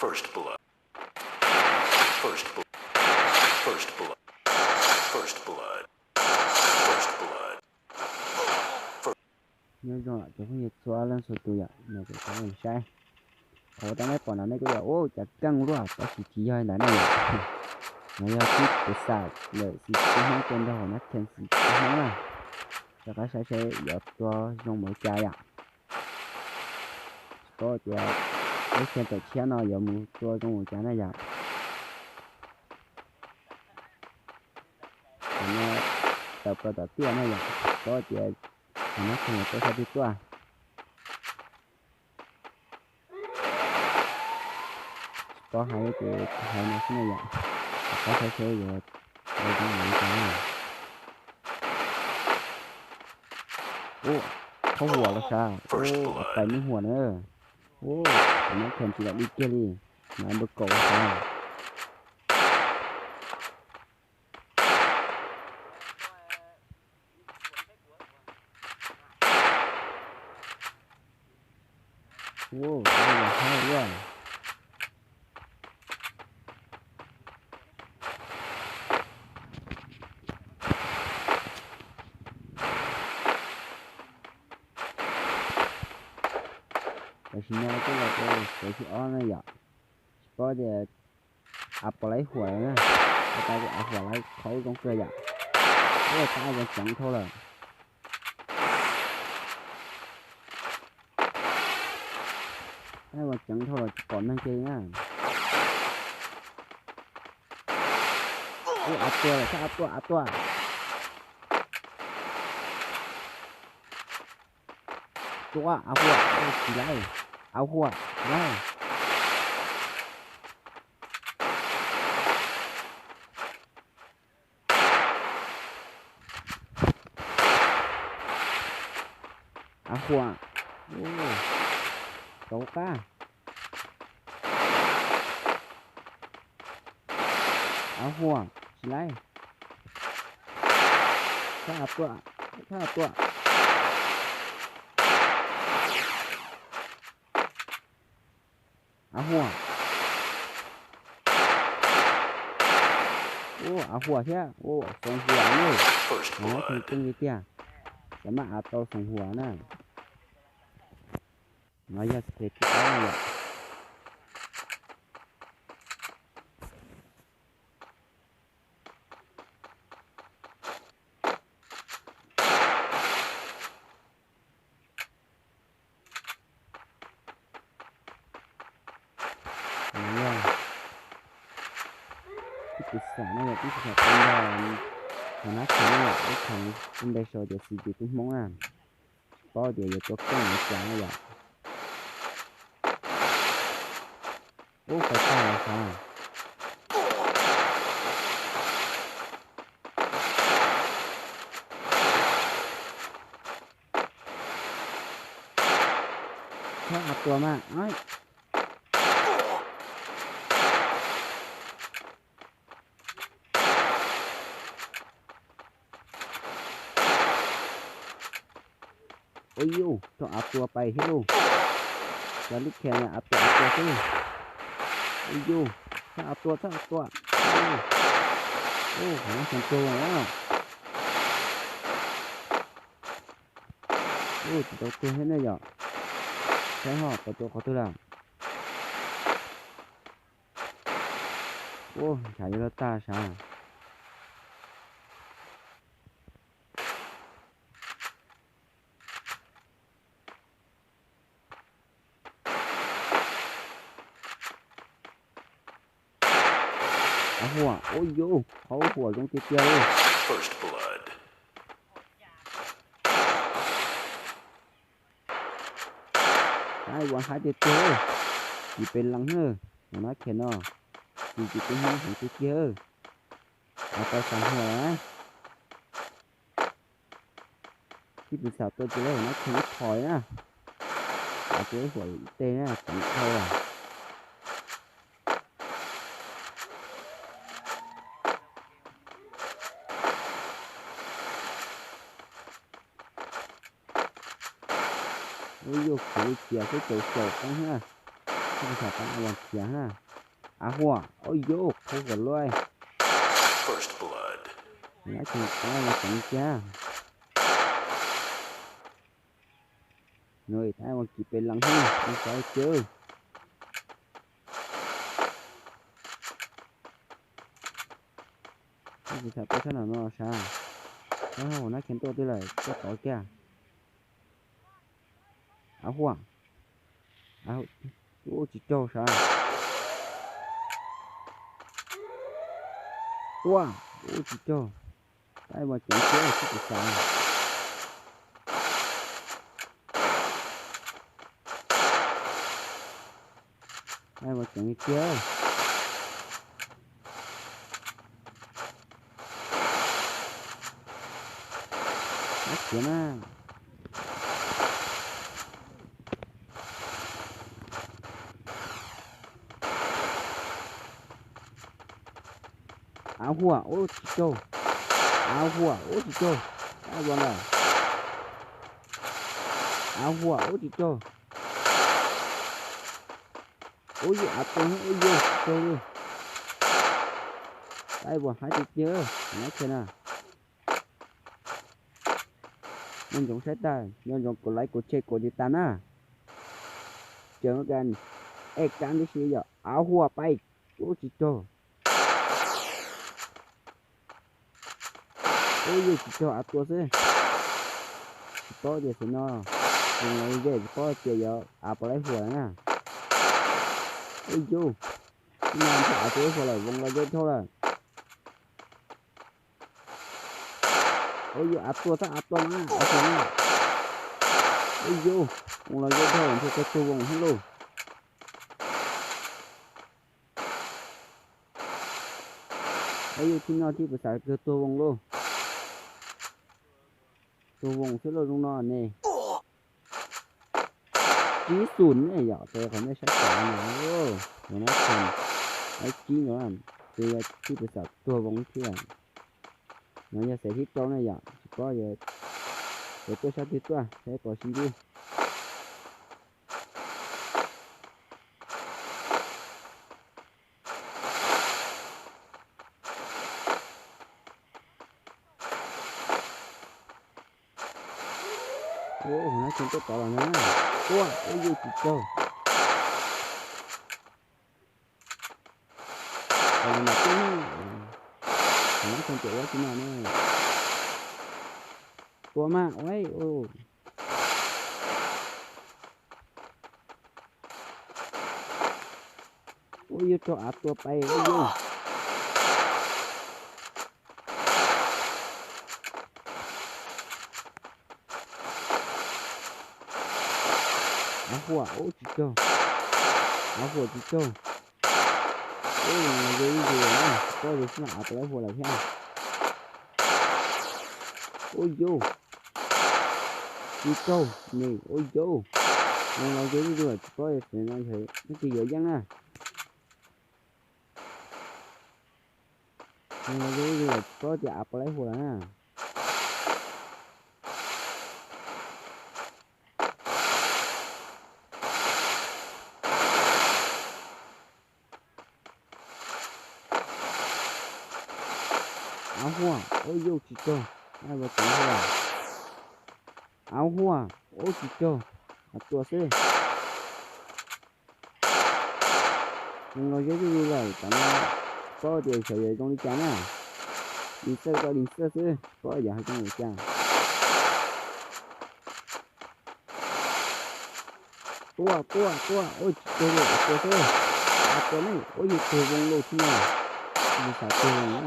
First blood. First blood. First blood. First blood. First blood. Nyob zoo cov phooj ywg txhua leej txhua tus yom, no ces cov phooj ywg saib, qhov uas nej pom no nej kuj yog ua cas keej luaj, tab sis tsis yog li ntawd ne yom. No yog tib kev xam lawm xim tub hmoob tej nrog hauv nab khees xim tub hmoob na. Rov qab saib seb yuav tua zoo mus li cas yom. Tsis paub tias lub xyoo tawm tshiab no yuav mus tua zoo mus cas na yom. Tam no tawm plaws tom tiaj na yom, tsis paub tias nab khees yuav tua sab twg tuaj. Tsis paub hais ces hais no xwb na yom. Rov qab saib seb yuav tua zoo mus li cas na. Ub, khaub huam los sav. Ub, pais nub huam na. Ub, nab khees tsis lam li kiag li. Nab npawg kaum los sav. Ub, yog hab luaj. Tam sim no twb los rau xev thib ob na yom. Tsis paub tias av puas laib huam na. Av tas kuj av huam laib qhov zoo kawg yom. Ua tab ua ceev dhau lawm. Tab ua ceev dhau lawm tsis pom neeg kiag li na. Ua av tuag lawm, sab av tuag, av tuag. Tua av huam, tsis laib, av huam, tsis laib. Av huam, tau qab. Av huam, tsis laib. Thab av tuaj, thab av tuaj. Av huam. Ua av huam thiab, ua xoom huam na. Av no kheej kheej li tiag, xav maj av tau xoom huam na. No yog xev thib ob na yom. Yog tib tus xam no yog tib tus xam tau nrog hauv nab khees no yom, ib khoom ib npe sau tias xim tub hmoob na. Tsis paub tias yuav tua keej li cas na yom. Ub, pais tag los sav. Thab av tuaj mas. Ua yus, rau av tuaj pais thiab lauj. Cov lub khees av tuaj av tuaj xwb. Ua yus, thab av tuaj thab av tuaj. Ua, qhov no xyoo tuag na. Ua, tsis tau tuag thiab ne yom. Saib ho tau tua qhov twg lawm. Ua, ntshav yuav luag tag sav. Av huam, ua yus, qhov huam zoo tiag tiag li. Tab ua haib tiag tiag, tsis pes lees na. Hauv nab khees no, tsis tsis tub hmoob heev tiag tiag. Av tau xav huam na. Tib tus xam tua ces lawv hauv nab khees ib phom li na. Av tua ib huam ib teg na, ceev dhau lawm. Ub, yus khiav li cias xwb, caum caum qeeb na. Tab ua khiav na. Av huam, ua yuj, qhov huam luaj. Tab ua ceev kiag. Nws tab ua kis pes lees thiab, nws xav kiag. Tab sis txham tuaj sab no no sav, sab hauv nab khiav tuaj twg lawm, tuaj tod kiag. Av huam, ub tsis raug sav. Ua, ub tsis raug. Tab ua ceev kiag sib tus xav. Tab ua ceev kiag. Nab khiav na. Av huam, ub tsis raug. Av huam, ub tsis raug. Tab ua lawm. Av huam, ub tsis raug. Ub yuj, av tua, ub yuj tsis raug li. Tab ua haib tiag tiag, nab khiav na. Nco ntsoov saib tag, nco ntsoov kuv laiv kuv tseg kuv tiv tas na. Tseem ka ej kab tib si yom, av huam pais, ub tsis raug. Ub yuj tsis raug, av tua xwb. Tsis paub tias xwm no, voos los ze tsis paub tias yuav av puas laib huam lawm na. Ub yuj, ib no nrhiav av puas laib huam lawm, voos los ze dhau lawm. Ub yuj, av tua tab av tua mas, av tua mas. Ub yuj, voos los ze dhau lawm, nrhiav tau tug voos thiab lauj. Ub yuj, tib no tib pus xav kawg tuag voos lauj. Tuag voos xwb lauj zoo no ne. Tsib xum ne yom, rau qhov nej saib tau no, no na, tsib no, ces yog tib pus xav tuag voos thiab. No yog xev thib rau ne yom, tsis paub yuav tuaj sab twg tuaj, saib pom sib ntsib. Ua, nab tseem tuaj tod los na. Ua, ua yuj tsis raug. Tau li mas tib na. Nab tseem tuaj ua tsis na ne. Tua mas ua. Ua yuj raug av tua pais ua yuj. Av huam ub tsis raug. Av huam tsis raug. Ub, los ze ib zus na, tsis paub tias sib no av puas laib huam lawm thiab. Ua yuj, tsis raug ne, ua yuj. Los ze ib zus lawm tsis paub tias xwm no yog leej twg yuav yeej na. Los ze ib zus lawm tsis paub tias av puas laib huam lawm na. Av huam, ua yuj tsis raug. Av huam, ub tsis raug, av tua xwb. Zoo los ze zuj zus lawm, tam no tsis paub tias xyov yuav zoo li cas na. Dim xawj tau dim xawj xwb, tsis paub yog hais zoo li cas. Tua, tua, tua, ua tsis raug li, av tua xwb. Av tua ne, ua yuj tuag voos lauj thiab no. Yus xav tuag voos na.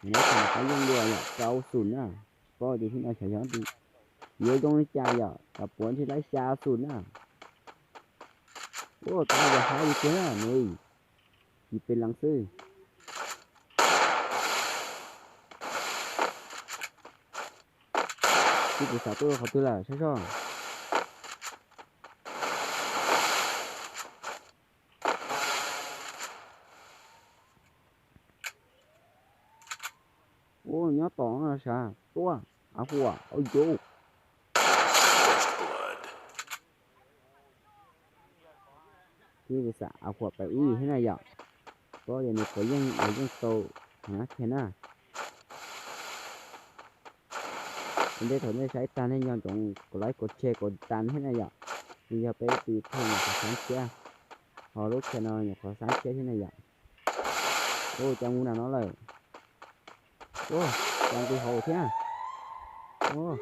Nab tseem qab yeej dua yom, rau xum na. Tsis paub tias tib no xyov yog yuav zoo li cas yom, tsam puav ntshe laib xya xum na. Ua, tab yog haib li tiag na ne. Kis pes lees xwb. Tib pus xav tuaj qhov twg lawm saib soj. Ua nyob tom no sav tuaj, av huam, ua yuj. Ib xav av huam pab ib thiab na yom. Pob yog nws puas yeej los yeej tau. Hov na kiag na. Ua ntej thaum nej saib tag nej nco ntsoov kom like kom share kom tas thiab na yom. Nws yog peb tus YouTube nyuam qhuav xav tshiab, ho lub channel no nyuam qhuav xav tshiab thiab na yom. Ua cas mus nram no lawm? Ua cas nqis hauv thiab? Ua,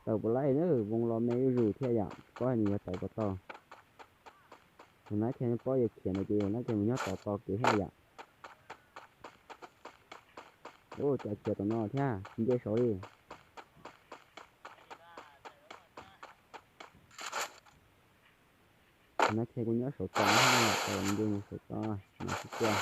tawm puas laib na, voo los me zuj zus thiab yom, pob nws yog tawm puas tau. Tus nab thiaj pob yog khiav ntawd ces tus nab thiaj mus nyob tod tos kev thiab yom. Ua cas khiav tom no thiab tsis nce saud li. Tus nab thiaj kuj nyob saud tod thiab, tau nce mus saud tod mas xwb tiag.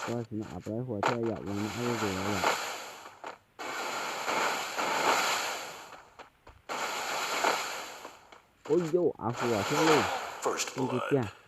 Ua xwb no av puas laib huam thiab yom, voo no ab zuj zus lawm. Ua yau av huam thiab lauj, ua tiag tiag.